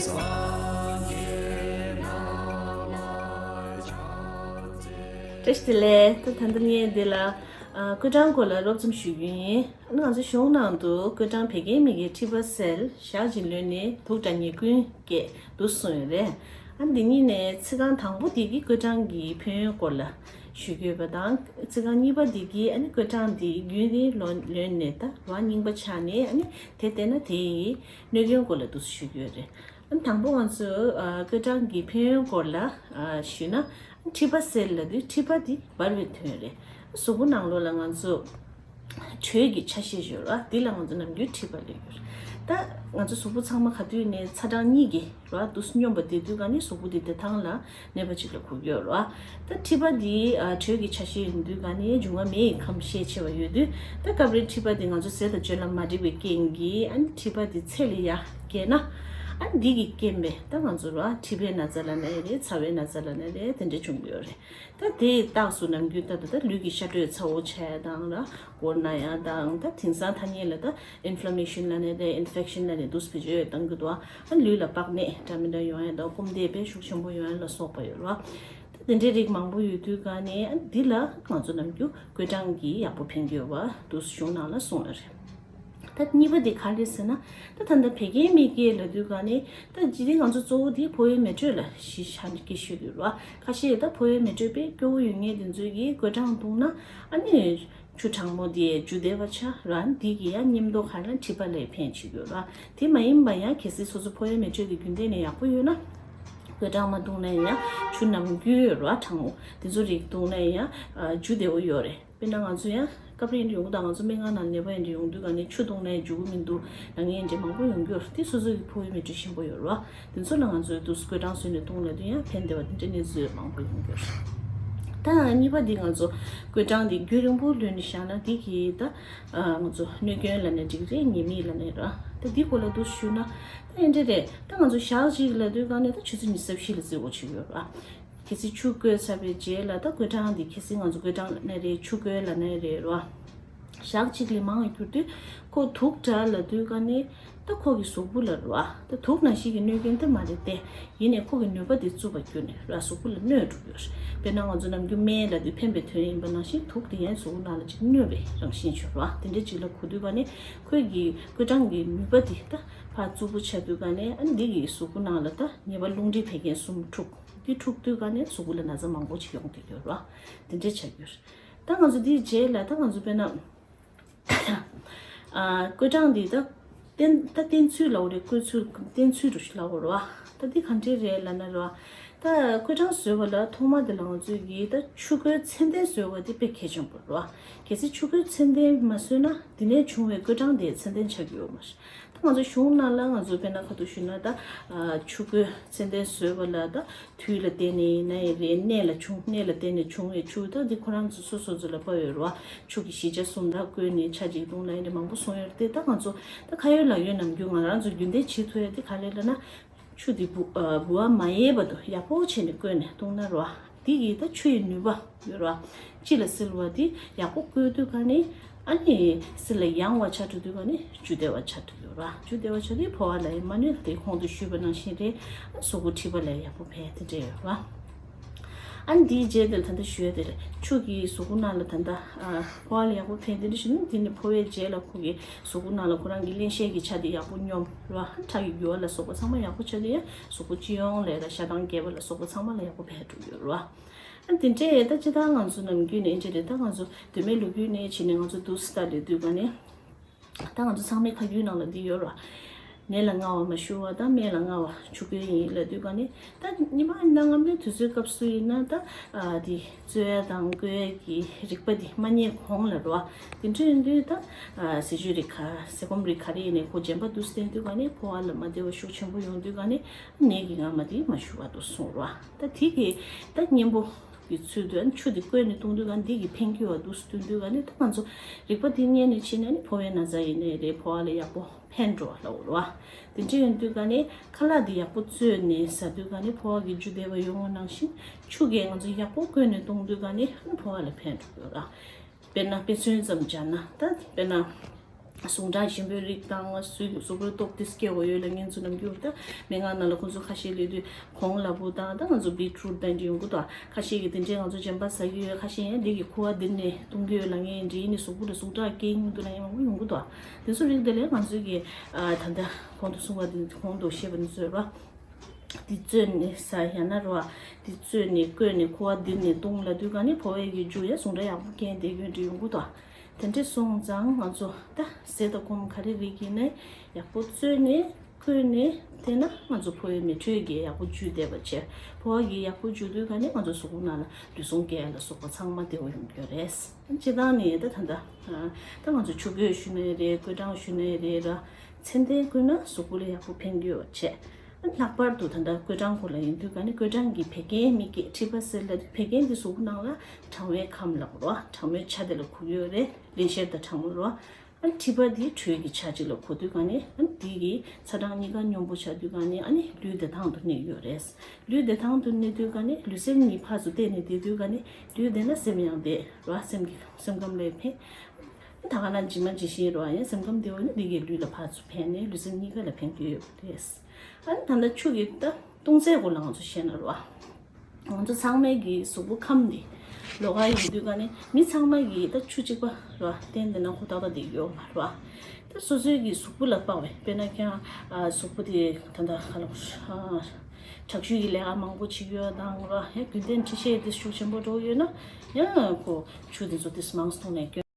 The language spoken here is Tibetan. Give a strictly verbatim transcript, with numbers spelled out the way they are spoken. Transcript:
བཀྲ་ཤིས་བདེ་ལེགས། ད་ད་ལྟ་ངས་འདི་ལ་ཨ་བསྐོལ་གྲང་སྐོར་ལ་རོབ་ཙམ་ཞུ་རྒྱུ་ཡིན། ཨ་ནི་ང་ཚོ་གཞུང་ནང་དུ་བསྐོལ་གྲང་བད་ཀན་མི་སྐྱེད་མཁྲིས་པ་སེལ། ཞག་གཅིག་ལོན་ནས་དུག་དང་ཉེས་སྐྱོན་སྐྱེད་འདུག་གསུངས་ཡོད་རེད། ཨ་འདི་གཉིས་ནས་ཚིག་རྐང་དང་པོ་དེ་གི་བསྐོལ་གྲང་གི་ཕན་ཡོན་སྐོར་ལ་ཞུ་གི་ཡོད་པ་དང་། ཚིག་རྐང་གཉིས་པ་དེ་གི་ཨ་ནི་བསྐོལ་གྲང་དེ་རྒྱུན་རིང་ལོན་ལོན་ནས་ད་རང་རྙིང་པ་ཆགས་ནས་ཨ་ནི་དེ་བལྟས་ན་དེ་ཡི་གནོད་སྐྱོན་སྐོར་ལ་འདུག་ཞུ་གི་ཡོད་རེད། ཨ་ནི་དང་པོ་ང་ཚོས་ཨ་བསྐོལ་གྲང་གི་ཕན་ཡོན་སྐོར་ལ་ཨ་ཞུས་ན། མཁྲིས་པ་སེལ་ལབ་དུས་མཁྲིས་པ་དེ་འབར་བའི་དོན་རེད། གཟུགས་པོ་ནང་ལོགས་ལ་ང་ཚོ་དྲོད་ཀྱི་ཆ་ཤས་ཡོད་ར། དེ་ལ་ང་ཚོ་ནམ་རྒྱུན་མཁྲིས་པ་ལབ་ཡོད་རེད། ད་ང་ཚོ་གཟུགས་པོ་ཚང་མ་ག་དུས་ནས་ཚ་གྲང་གཉིས་ཀྱི་ར་དུས་སུ་སྙོམས་པ་བསྡད་དུས་ག་ནས་གཟུགས་པོ་དེ་བདེ་ཐང་ལ་གནས་པ་ཅིག་ལ་གོ་གི་ཡོད་ར། ད་མཁྲིས་པ་འདི་ཨ་དྲོད་ཀྱི་ཆ་ཤས་ཡིན་དུས་ག་ནས་འབྱུང་བ་མེ་ཡི་ཁམས་ཤས་ཆེ་བ་ཡོད་དུས། ད་སྐབས་རེ་མཁྲིས་པ་འདི་ང་ཚོ་ཟས་དང་སྤྱོད་ལམ་མ་འགྲིག་པའི་རྐྱེན་གྱིས་ཨ་ནི་མཁྲིས་པ་འདི་ཚད་ལས་ཡར་རྒྱས་ན། ཨ་ནི་འདི་གི་རྐྱེན་པས་ད་ང་ཚོ་ར་མཁྲིས་པའི་ན་ཚ་ལབ་ན་ཡང་རེད། ཚ་བའི་ན་ཚ་ལབ་ན་ཡང་རེད། དེ་འདྲ་བྱུང་གི་ཡོད་རེད། ད་དེའི་རྟགས་སུ་ནམ་རྒྱུན་ལྟར་དུ་ད་ལུས་ཀྱི་ཤ་དྲོད་ཚ་བོ་ཆགས་ཡ་དང་ལ་མགོ་ན་ཡ་དང་། ད་དེང་སང་ཐ་སྙད་ལ་ད་ཨིན་ཕི་ལ་མེ་ཤན་ལབ་ནས་དེ་ཨིན་ཕེག་ཤན་ལབ་ནས་འདུག་སེ་བེད་སྤྱོད་བཏང་གི་འདུག་ཨ་ལུས་ལ་པགས་ནད་འདྲ་མི་འདྲ་ཡོང་ཡ་དང་། སྐོམ་དད་དཔེ་ཤུགས་ཆེན་པོ་ཡོང་ཡ་ལ་སོགས་པ་ཡོད་རེད་བ། ད་དེ་འདྲའི་རིགས་མང་པོ་ཡོད་དུས་ག་ནས་ཨ་འདི་ལ་ང་ཚོ་ནམ་རྒྱུན་བསྐོལ་གྲང་གིས་ཡག་པོ་ཕན་གྱི་ཡོད་པ་འདུག་སེ་གཞུང་ནང་ལ་གསུངས་ཡོད་རེད། ད་གཉིས་པ་དེ་ག་རེ་ཟེར་ན། ད་ད་ལྟ་བད་ཀན་མི་སྐྱེད་ལབ་དུས་ག་ནས་ད་ཇི་སྟེ་ང་ཚོ་གཙོ་བོ་དེ་ཕོ་བའི་མེ་དྲོད་ལ་གཞི་བཞག་ནས་སྐད་ཤོད་ཀྱི་རེད་བ། ཁ་ཤས་ད་ཕོ་བའི་མེ་དྲོད་དཔེ་སྐྱོ་བོ་ཡོད་མཁན་དེ་ཚོས་ཀྱིས་བསྐོལ་གྲང་བཏུང་ན་ཨ་ནི་ཆུ་གྲང་མོ་དེ་འཇུ་བདེ་བ་ཆགས་ར། འདི་གི་ཡང་མཉམ་དུ་ག་རེ་མཁྲིས་པ་ལ་ཕན་བྱེད་ཀྱི་རེད་བ། དེ་མ་ཡིན་པ་ཡང་གལ་སྲིད་སོ་སོ་ཕོ་བའི་མེ་དྲོད་དེ་རྒྱུན་ལྡན་ནས་ཡག་པོ་ཡོད་ན། བསྐོལ་གྲང་མ་བཏུང་ན་ཡང་ཆུ་ནམ་རྒྱུན་ར་གྲང་མོ་དེ་ཚོ་རིགས་བཏུང་ན་ཡང་འཇུ་བདེ་བོ་ཡོད་རེད། དཔེར་ན་ང་ཚོ་ཡང་སྐབས་རེ་འདྲ་ཡོང་གི། ད་ང་ཚོ་སྨན་ཁང་ནང་ནད་པ་འདྲ་ཡོང་དུས་ག་ནས་ཆུ་བཏུང་ནས་འཇུ་གི་མི་འདུག་ལབ་མཁན་འདྲ་མང་པོ་ཡོང་གི་ཡོད་རེད། དེ་སོ་སོ་གི་ཕོ་བའི་མེ་དྲོད་ཞན་པོ་ཡོད་རེད་བ། དེ་ཚོ་ལ་ང་ཚོས་དུས་སུ་བསྐོལ་གྲང་བཟོས་ནས་བཏུང་ལབ་དུས་ཡང་ཕན་བདེ་བ་དེ་འདྲ་གནས་ཚུལ་མང་པོ་ཡོང་གི་ཡོད་རེད། ད་གཉིས་པ་འདི་ང་ཚོ་བསྐོལ་གྲང་འདི་རྒྱུན་རིང་པོ་ལོན་ནས་བཞག་ན་འདི་གིས་ད་ང་ཚོ་གནོད་སྐྱོན་ལབ་ནས་འགྲིག་རེད། ཉེས་དམིགས་ལབ་ནས་ར། ད་འདི་སྐོར་ལ་དུས་སུ་ཞུས་ན་ད་ཨེ་འདྲ་རེད། ད་ང་ཚོ་ཞག་གཅིག་ལབ་དུས་ག་ནས་ད་ཆུ་ཚོད་ཉི་ཤུ་རྩ་བཞི་ལ་རྩེ་དགོས་བྱེད་ཡོད་ར། གལ་སྲིད་ཆུ་བསྐོལ་ཚར་བའི་རྗེས་ལ་ད་བསྐོལ་གྲང་འདི་གལ་སྲིད་ང་ཚོ་བསྐོལ་གྲང་ལབ་ནའི་རེད། ཆུ་བསྐོལ་ལབ་ནའི་རེད་ར། ཞག་གཅིག་ལས་མང་བ་གྱུར་དུས་ཁོ་དུག་འདྲ་ལབ་དུས་ག་ནས་ད་ཁོ་གི་གཟུགས་པོ་ལ་ར། ད་དུག་ནང་བཞིན་གྱི་གནོད་སྐྱོན་དེ་མ་རེད་དེ། ཡིན་ནའི་ཁོ་གི་ནུས་པ་དེ་རྩུབ་པ་གྱུར་ནས་ར་གཟུགས་པོ་ལ་གནོད་འགྲོ་གི་ཡོད་རེད། དཔེར་ན་ང་ཚོ་ནམ་རྒྱུན་སྨན་ལབ་དུས་ཕན་པའི་དོན་ཡིན་པ་ནང་བཞིན་དུག་དེ་ཡང་གཟུགས་པོ་ནང་ལ་ཅིག་གནོད་པའི་རང་བཞིན་བྱུང་ར། དེ་འདྲ་ཅིག་ལ་གོ་དུས་ག་ནས་ཁོའི་གི་བསྐོལ་གྲང་གི་ནུས་པ་དེ་ད་ཕར་རྩུབ་པོ་ཆགས་དུས་ག་ནས་ཨ་ནི་འདི་གི་གཟུགས་པོ་ནང་ལ་ད་ཉེས་པ་རླུང་མཁྲིས་བད་ཀན་གསུམ་འཁྲུགས། དེ་འཁྲུགས་དུས་ག་ནས་གཟུགས་པོ་ལ་ན་ཚ་མང་པོ་ཅིག་ཡོང་བསྡད་ཡོད་ར། དེ་འདྲ་ཆགས་ཡོད་རེད། ད་ང་ཚོ་དེའི་རྗེས་ལ་ད་ང་ཚོ་དཔེར་ན་ཨ་བསྐོལ་གྲང་འདི་ད་བསྟེན་ད་བསྟེན་ཚུལ་ལབ་དགོས་རེད། བསྐོལ་ཚུལ་བསྟེན་ཚུལ་འདྲ་ཞིག་ལབ་དགོས་རེད་བ། ད་འདི་ག་འདྲས་རེད་ལབ་ན་རེད་བ། ད་བསྐོལ་གྲང་བཟོས་པ་ལ་ཐོག་མ་དེ་ལ་ང་ཚོས་ཀྱིས་ད་ཆུ་བསྐོལ་ཚད་ལྡན་བཟོས་པ་དེ་དཔེ་གལ་ཆེན་པོ་རེད་བ། གལ་སྲིད་ཆུ་བསྐོལ་ཚད་ལྡན་མ་བཟོས་ན་དེ་ནས་བྱུང་བའི་བསྐོལ་གྲང་དེ་ཚད་ལྡན་ཆགས་ཀྱི་ཡོད་མ་རེད། ད་ང་ཚོ་གཞུང་ནང་ལ་ང་ཚོ་དཔེར་ན་ཁ་ཐུག་ཞུས་ན་ད་ཨ་ཆུ་བསྐོལ་ཚད་ལྡན་བཟོས་པ་ལ་ད་དུས་ལ་བརྟེན་ནས་ཡིན་ན་ཡང་རེད། གནས་ལ་བྱུང་། གནས་ལ་བརྟེན་ནས་བྱུང་བའི་ཆུ་ད་འདི་ཁོ་རང་ཚོ་སོ་སོ་ཚོ་ལ་དཔག་ཡོད་རེད་བ། ཆུ་གི་བཞི་ཆ་གསུམ་ད་བསྐོལ་ནས་ཆ་གཅིག་བཏུང་ལ་ཡིན་ན་མང་པོ་གསུངས་ཡོད་རེད་དེ། ད་ང་ཚོ་ད་ཁ་ཡོད་ལག་ཡོད་ནམ་རྒྱུན་ང་རང་ཚོ་རྒྱུན་ལྡན་བྱེད་ཐུབ་ཡ་དེ་ག་རེ་ལབ་ན། ཆུ་འདི་བུ་ཨ་བུ་བ་མ་ཡལ་བར་དུ་ཡག་པོ་བྱས་ནས་བསྐོལ་ནས་བཏུང་ན་རེད་བ། འདི་གིས་ད་ཆུ་ཡི་ནུས་པ་ཡོད་རེད་བ། ལྕི་ལ་བསིལ་བ་འདི་ཡག་པོ་བསྐོལ་དུས་ག་ནས་ཨ་ནི་བསིལ་ལ་ཡང་བ་ཆགས་འགྲོ་དུས་ག་ནས་འཇུ་བདེ་བ་ཆགས་འགྲོ་ཡོད་རེད་བ། འཇུ་བདེ་བ་ཆགས་དུས་ཕོ་བ་ལ་ཡང་མ་གནོད་དེ། གོང་དུ་ཞུས་པ་ནང་བཞིན་རེད། གཟུགས་པོ་མཁྲིས་པ་ལ་ཡག་པོ་ཕན་དེ་འདྲ་ཡོད་རེད་བ། ཨ་ནི་འདིའི་རྗེས་དེར་ད་ལྟ་ཞུ་ཡ་དེ་རེད། ཆུ་གིས་གཟུགས་པོ་ནང་ལ་ད་ལྟ་ཨ་ཕོ་བ་ལ་ཡག་པོ་ཕན་དེ་འདྲ་ཞུ་ན། དེ་ནི་ཕོ་བའི་རྗེས་ལ་ཁོ་གིས་གཟུགས་པོ་ནང་ལ་ཁོ་རང་གི་བརླན་གཤེར་གྱི་ཆ་དེ་ཡག་པོ་སྙོམས་རེད་བ། ཁྲག་གི་རྒྱུ་བ་ལ་སོགས་པ་ཚང་མ་ཡག་པོ་ཆགས་དུས་ཡང་གཟུགས་པོ་སྤྱི་ཡོངས་ལ་ད་ཤ་སྟག་རྒྱས་པ་ལ་སོགས་པ་ཚང་མ་ལ་ཡག་པོ་ཕན་འགྲོ་གི་ཡོད་རེད་བ། ཨ་དེ་འདྲས་ད་ཅི་ད་ང་ཚོ་ནམ་རྒྱུན་ནས་ཅི་རེད། ད་ང་ཚོ་གདོད་མའི་ལོ་རྒྱུས་ནས་བྱས་ནས་ང་ཚོ་འདུག་སེ་ལྟ་ལས་དུས་ག་ནས། ད་ང་ཚོ་ཚང་མའི་ཁ་རྒྱུན་ནང་ལ་འདི་ཡོད་རེད་བ། ནད་ལ་སྔ་བ་མ་ཞུ་བ་དང་། སྨན་ལ་སྔ་བ་ཆུ་བསྐོལ་ཡིན་ལབ་དུས་ག་ནས། ད་ཉི་མ་གནའ་སྔ་མོའི་དུས་ཚོད་སྐབས་སུ་ཡིན་ན་ད་ཨ་འདི་བཙོ་ཡ་དང་བསྐོལ་ཡ་གི་རིག་པ་འདི་མ་རྙེད་གོང་ལ་རེད་བ། དེ་འདྲ་ཡིན་དུས་ད་ཨ་ཟས་བཅུད་རིགས་ག་ཟས་སྐོམ་རིགས་ག་རེ་ཡིན་ནའི་ཁོ་རྗེན་པ་འདུག་སེ་བསྟེན་དུས་ག་ནས་ཕོ་བ་ལ་མ་བདེ་བ་ཤུགས་ཆེན་པོ་ཡོང་དུས་ག་ནས་ནད་ཀྱི་རྔ་མ་འདི་མ་ཞུ་བ་འདུག་གསུངས་རེད་བ། ད་དེ་གི་ད་གཉེན་པོ་གི་ཚུལ་དུ་ཨ་ནི་ཆུ་འདི་བསྐོལ་ནས་བཏུང་དུས་ག་འདི་གི་ཕན་གྱི་བ་འདུག་སེ་བཏུང་དུས་ག་ནས། ད་ང་ཚོ་རིག་པ་འདི་རྙེད་ནས་ཕྱིན་ནས་ཨ་ནི་ཕོ་བའི་ན་ཚ་ཡིན་ནའི་རེད། ཕོ་བ་ལ་ཡག་པོ་ཕན་འགྲོ་བ་ལ་འོ་རེད་བ། དེ་འདྲ་ཡོང་དུས་ག་ནས་ཁ་ལག་འདི་ཡག་པོ་བཙོས་ནས་ཟ་དུས་ག་ནས་ཕོ་བ་གི་འཇུ་བདེ་བ་ཡོང་བ་ནང་བཞིན་ཆུ་གིས་ང་ཚོ་ཡག་པོ་བསྐོལ་ནས་བཏུང་དུས་ག་ནས་ཨ་ནི་ཕོ་བ་ལ་ཕན་འགྲོ་གི་ཡོད་རེད། དཔེར་ན་དཔེ་མཚོན་ཙམ་སྦྱར་ན་ད་དཔེར་ན། ཟུངས་ཁྲག་ཞིམ་པོའི་རིགས་དང་སུའི་གཟུགས་པོའི་སྟོབས་དེ་སྐྱེ་དགོས་ཡོད་ལ། ངན་ཚུལ་ནམ་རྒྱུན་ད་སྨན་ཁང་ནང་ལ་ཁོང་ཚོ་ཁ་ཤས་སླེབས་དུས་གོང་ལ་བུ་དང་ད་ང་ཚོ་བི་ཊི་རུ་ཊི་དང་འདྲ་ཡོང་གི་འདུག་ཁ་ཤས་ཀྱིས་དེ་འདྲའི་ང་ཚོ་རྗེན་པ་ཟ་གི་ཡོད། ཁ་ཤས་ཡང་འདི་གི་ཁུ་བ་འདི་ནས་བཏུང་གི་ཡོད་ལ། ངས་འདྲི་ནས་གཟུགས་པོ་ལ་ཟུངས་ཁྲག་སྐྱེ་ཡིན་འདུག་ལ་ཡང་མང་པོ་ཡོང་གི་འདུག་དེ་ཚོ་རིགས་དེ་ལས་ང་ཚོས་ཀྱི་ད་ལྟ་གོང་དུ་གསུངས་པ་འདི་གོང་དུ་བཤད་པ་འདི་ཚོ་ར། འདི་བཙོས་ནས་ཟ་ཡང་ན་རོ། འདི་བཙོས་ནས་བསྐོལ་ནས་ཁུ་བ་འདི་ནས་བཏུང་ལ་དུས་ག་ནི་ཕོ་བའི་གི་རྒྱུ་ཡ་ཟུངས་ཁྲག་ཡག་པོ་སྐྱེན་བསྡད་རྒྱུ་འདྲ་ཡོང་གི་འདུག་དེ་འདྲ་སོང་ཙང་ང་ཚོ་ད་ཟས་དང་སྐོམ་ག་རེ་རིགས་ཡིན་ནའི་ཡག་པོ་བཙོས་ནས་བསྐོལ་ནས་དེ་ན་ང་ཚོ་ཕོ་བའི་མེ་དྲོད་ཀྱིས་ཡག་པོ་འཇུ་བསྡད་པ་བྱས། ཕོ་བ་གིས་ཡག་པོ་འཇུ་དུས་ག་ནི་ང་ཚོ་གཟུགས་པོ་ནང་ལ་ལུས་ཟུངས་སྐྱེ་ལ་སོགས་པ་ཚང་མ་བདེ་བོ་ཡོང་གི་ཡོད་རེད། སྤྱིར་བཏང་ནས་ད་ད་ད་ད་ང་ཚོ་ཆུ་བསྐོལ་ཞུ་ནའི་རེད། བསྐོལ་གྲང་ཞུ་ནའི་རེད་ར། ཚན་ཏན་བསྐོལ་ན་གཟུགས་པོ་ལ་ཡག་པོ་ཕན་གྱི་ཡོད་བྱས། ལྷག་པར་དུ་ད་ལྟ་བསྐོལ་གྲང་སྐོར་ལ་ཡིན་དུས་ག་ནི་བསྐོལ་གྲང་གི་བད་ཀན་མི་སྐྱེ། མཁྲིས་པ་ཟེར་ལ་བད་ཀན་འདི་གཟུགས་པོ་ནང་ལ་གྲང་བའི་ཁམས་ལ་རོ། གྲང་མོའི་ཆ་དེ་ལ་གོ་གི་ཡོད་རེད། བརླན་གཤེར་དང་གྲང་མོ་རོ། ཨ་མཁྲིས་པ་འདི་དྲོད་ཀྱི་ཆ་གཅིག་ལ་གོ་དུས་ག་ནི་ཨ་འདི་གི་ཚ་གྲང་གཉིས་ཀ་སྙོམས་པོ་ཆགས་དུས་ག་ནི་ཨ་ནི་ལུས་བདེ་ཐང་དུ་གནས་ཡོད་རེད། ལུས་བདེ་ཐང་དུ་གནས་དུས་ག་ནི་ལུས་སེམས་གཉིས་ཕར་ཚུར་བལྟས་ནས་བསྡད་དུས་ག་ནི་ལུས་བདེ་ན་སེམས་ཡང་བདེ་རོ། སེམས་ཀྱི་སེམས་ཁམས་ལ་ཕན། ད་ག་ན་ཇི་མ་ཇི་བཞིན་རོ། ཡང་སེམས་ཁམས་བདེ་བ་ནི་འདི་གའི་ལུས་ལ་ཕར་ཚུར་ཕན་ནས་ལུས་སེམས་གཉིས་ཀ་ལ་ཕན་གྱི་ཡོད་པ་རེད། ཨ་ནི་ད་ལྟ་ཆུ་གི་ད་བཏུང་ཚད་སྐོར་ལ་ང་ཚོ་བཤད་ན་རོ། ང་ཚོ་ཚང་མའི་གི་གཟུགས་པོ་ཁམས་འདི་ལོགས་ཀ་ཡིན་དུས་ག་ནི་མི་ཚང་མ་གི་ད་ཆུ་གཅིག་པ་རོ་བསྟེན་བསྡད་ན་ཁོ་ཏག་ཏག་བསྡད་ཡོད་མ་རོ། ད་སོ་སོའི་གི་གཟུགས་པོ་ལ་དཔག་པའི་དཔེར་ན་ཁྱེད་རང་གཟུགས་པོ་དེ་ད་ད་ག་ལ་དྲག་ཤུལ་གྱི་ལས་ཀ་མང་པོ་བྱེད་ཡོད་དང་རོ། ཡང་རྒྱུན་ལྡན་འཁྲུ་བཤལ་དེ་ཤུགས་ཆེན་པོ་འགྲོ་ཡོད་ན་ཡང་ཁོ་ཆུ་དེ་ཚོ་དེ་མང་སོང་ནས་སྐྱོན།